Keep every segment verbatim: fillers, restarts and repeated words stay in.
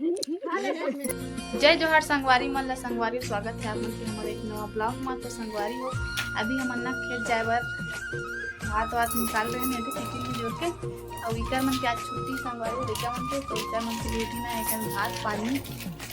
जय जोहार संगवारी मन ला। संगवारी, स्वागत है आप मन के हमारे एक नवा ब्लॉग में। तो संगवारी हो, अभी हमन ना खेत जाए बर भात वात निकाल रहे हैं, टिफिन में जोर के। और इकर मन के आज छुट्टी संगवारी हो, लइका मन के, तो इकर मन के लिए भी ना एक भात पानी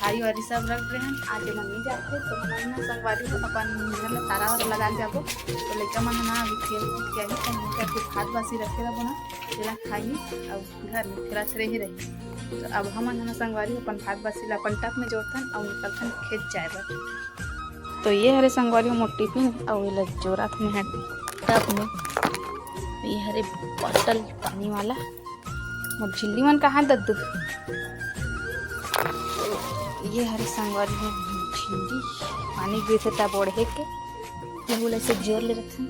थारी वारी सब रख रहे हैं। आज एमन नहीं जाते, तो हमन ना संगवारी हो अपन घर में तारा वारा लगा के जाबो। तो लइका मन ना अभी खेल कूद के आही, तो हमन के भात बासी रखे रहबो ना, तेला खाही। और घर में खेलत रहे रही। तो अब हमन ह ना संगवारी अपन भात बासी ला अपन टब में जोड़थन अउ निकलथन खेत जाए बर। तो ये हरे संगवारी मोर टिफिन अउ एला जोड़त में ह टब में। ये हरे बॉटल पानी वाला। मोर झिल्ली मन कहाँ दद्दू? ये हरे संगवारी मोर झिल्ली, पानी गिरथे त ओढ़े के। यहू ला ऐसे जोर ले रखन।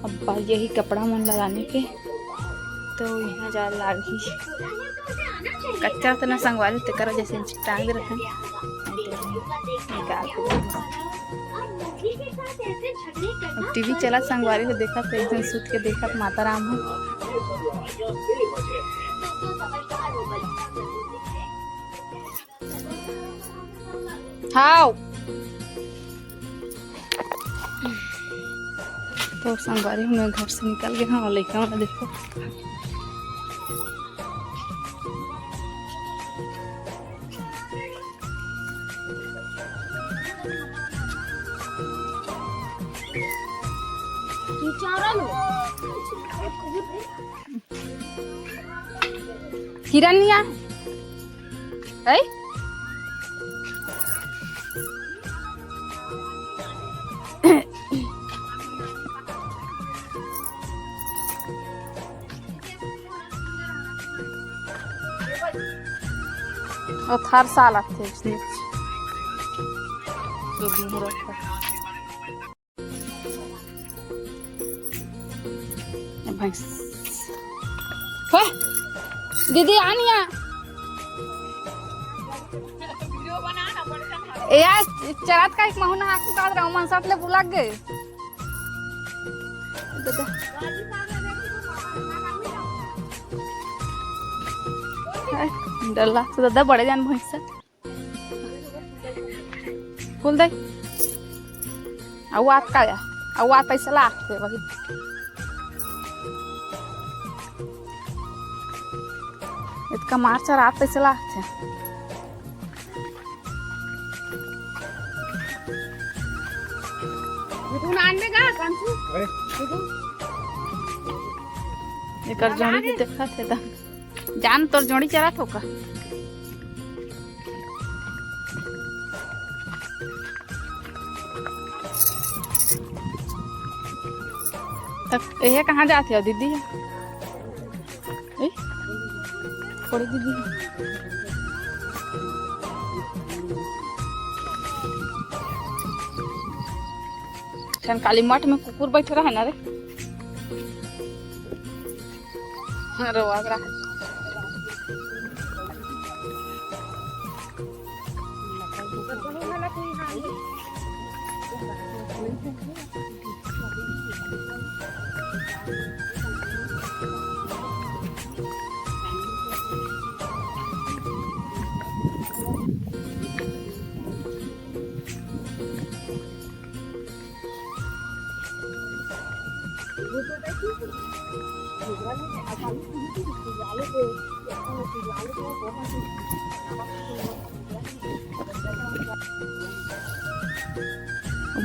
अब बारी यही कपड़ा मन लगाने के, तो यहाँ जा लागही। कच्चा तना संगवारी तेकर वजह से टांग दे रखन। निकाल के। अब टीवी चला संगवारी को देखा, तो एक दिन सूत के देखा माता राम हो। हाव। तो संगवारी हो, मैं घर से निकल गया हूँ, लइका मन देखो। किरण निया है। और हर साल आते हैं इसमें। तो भी हो रखा। भैंस। हे, दीदी, आ नहीं आ। ए यार, चरात का एक महीना हाथ निकाल रहा हूँ, मन साथ ले बुला गए। दादा। हे, डर लागथे दादा, बड़े जान भैंस। फूल दे। अउ आत का या? अउ आत ऐसे लागथे वही। इतका मार चरात ऐसे लागथे। बिटू नान में गा, कांचू। अरे। बिटू। एकर जोड़ी भी देखा थे ता। जान तोर जोड़ी चरात हो का? तक ये कहाँ जात हे दीदी? ए? थोड़ी दीदी। ठन काली मठ में कुकुर बैठे रहे ना रे। रोवा रहा।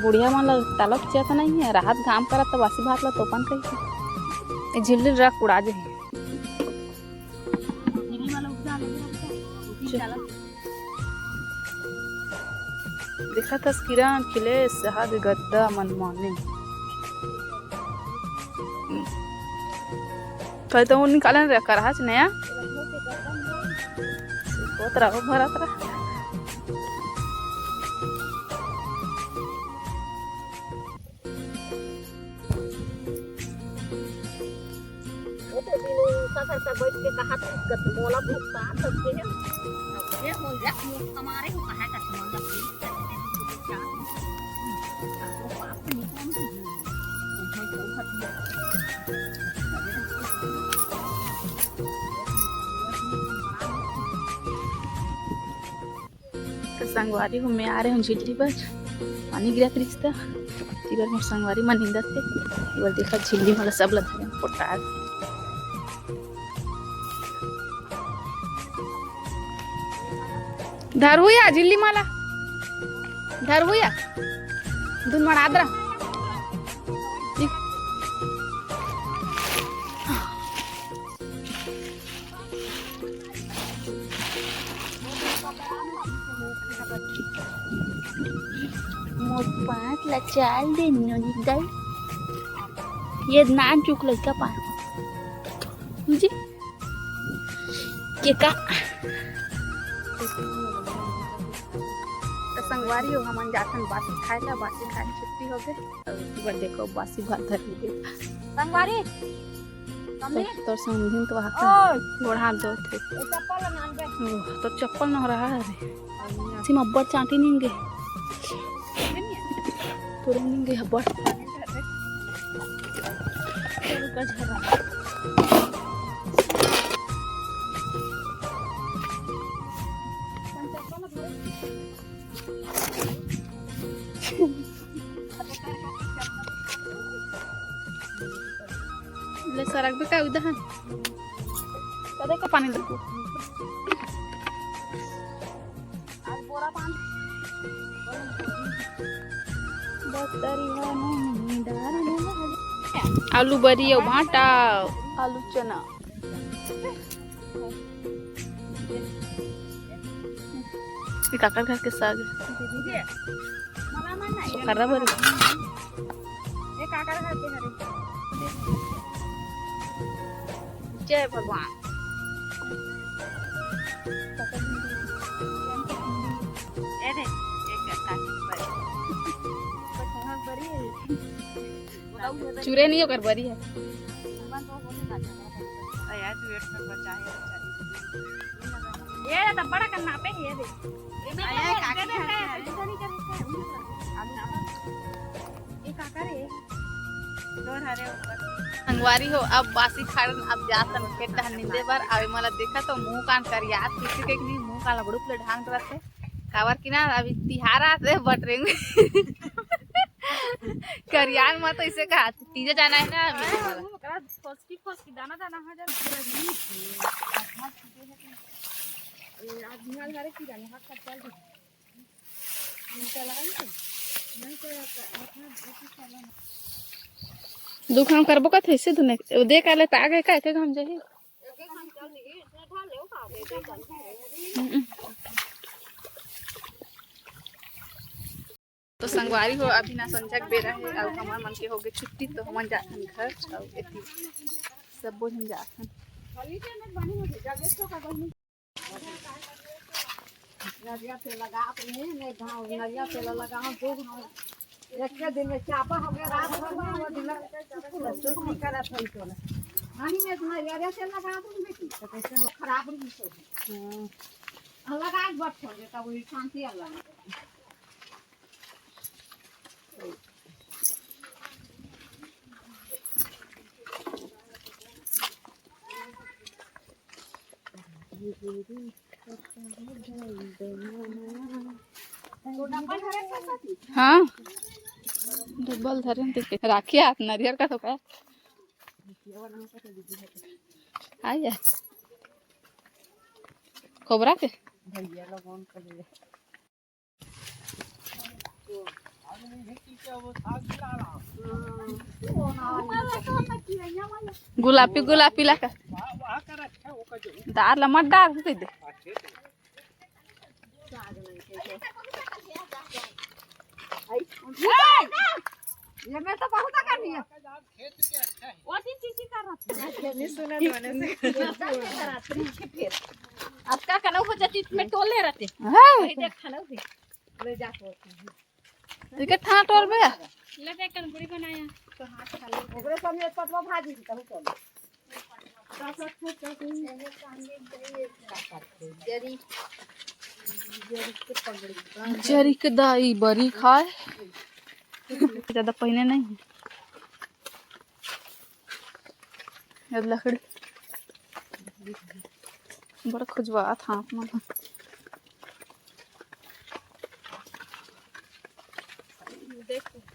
बुढ़िया मन ला तलब चिया तो नहीं है, राहत घाम करत तो बासी भात ला तोपन कही। ए झिल्ली रख उड़ा जे। देखत हस किरण, अखिलेश, सहज गद्दा मन माने। कल तो वो निकालन रे, करहाच नया। सुखोत रहो, भरत रह। वो तो दिन उनका घर का बैठ के कहा था, "कत मोला भुगता सबके है।" अब ये हो जा, मुंह हमारे को कहा का सामान लग गई। संगवारी हो, मैं आ रहे हूँ झिल्ली बर। पानी गिरत रिहिस त, इबर मोर संगवारी मन निंदत हे। इबर देखा, झिल्ली मन ला सब ला धरे हूँ, पोटार। धरहू या झिल्ली मन ला, धरहू या। दुन मन आदरा। मोर पाँच ला चाल दे नोनी दाई। ये नान चुक लइका पाँच। बुझी? के का? त संगवारी हो, हमन जाथन बासी खाए ला, बासी खाए ला छुट्टी हो गे। अउ इबर देखो, बासी भात धर लीजिए। संगवारी, मम्मी। तोर, तोर समधिन तो वहाँ ओए। गोड़ हाथ धोत हे। ए चप्पल ला नान बे। ओह, तोर चप्पल नोहरा हे रे। सिम अब्बड़ चांटी निंगे। तुरंत निंगे अब्बड़। ले सरक बे का उदहन। कदे का पानी लगो। आलू बरी अउ भांटा, आलू चना। ये काकर घर के साग हे। सुखरा बरी। जय भगवान। ए रे, एक काकी बरी। चूरे नहीं ओकर बरी हे। ये तो बड़ा करना पे ये दे। ये काकी है। ये काका रे। संगवारी हो, अब बासी खाड़न अब जातन खेत डहर निंदे बर। अब एमन ला देखा तो मुंह कान करियात किसी के नहीं, मुंह कान ला बड़ूक ले ढांग रहते। काबर कि ना अभी तिहार आते बटरेंगे। करियान मत ऐसे कहा, तीजे जाना है ना अभी। ओकरा फसकी फसकी दाना दाना हो जाए। आज निहाल हरे की जाने हाथ का चल। दुख हम करबो का थे से दुने। दे काले तागे का एक हम जाही। हम्म। तो संगवारी हो, अभी ना संझा के बेरा हे अउ हमन मन के होगे छुट्टी, तो हमन जाथन घर अउ एती सब्बो झन जाथन। नरिया तेल लगात रहे, नहीं घाव, नरिया तेल लगाओ, दो घाव। एक के दिन में चापा हो गया, रात भर में वो दिन में कुछ नहीं करत है तो। पानी में इतना नरिया तेल लगा दो बेटी, तो कैसे हो, खराब नहीं हो। हाँ। और लगा के बट हो जाता, वही शांति अलग। हाँ, डब्बल धरे देखे। राखी हाथ नरियर का तो का? आया। खोबरा के? गुलाबी गुलाबी लाका। दार ला मत डार दे। ये में तो बहुत करनी है। वो चीची कर रहा था। नहीं सुना मैंने से। अब का कनो हो जाती, इसमें टोले रहते। हाँ। वही देख खाना भी। ले जा तो। इके ठाट और बे। ले देख कन पूरी बनाया। तो हाथ खा ले। ओकरे सामने पटवा भाजी की कहूँ चल। जरी, जरी के दाई बरी खाए। ज्यादा पहिने नहीं। ये लकड़ी बड़ा खुजवात हाथ में। देख तू।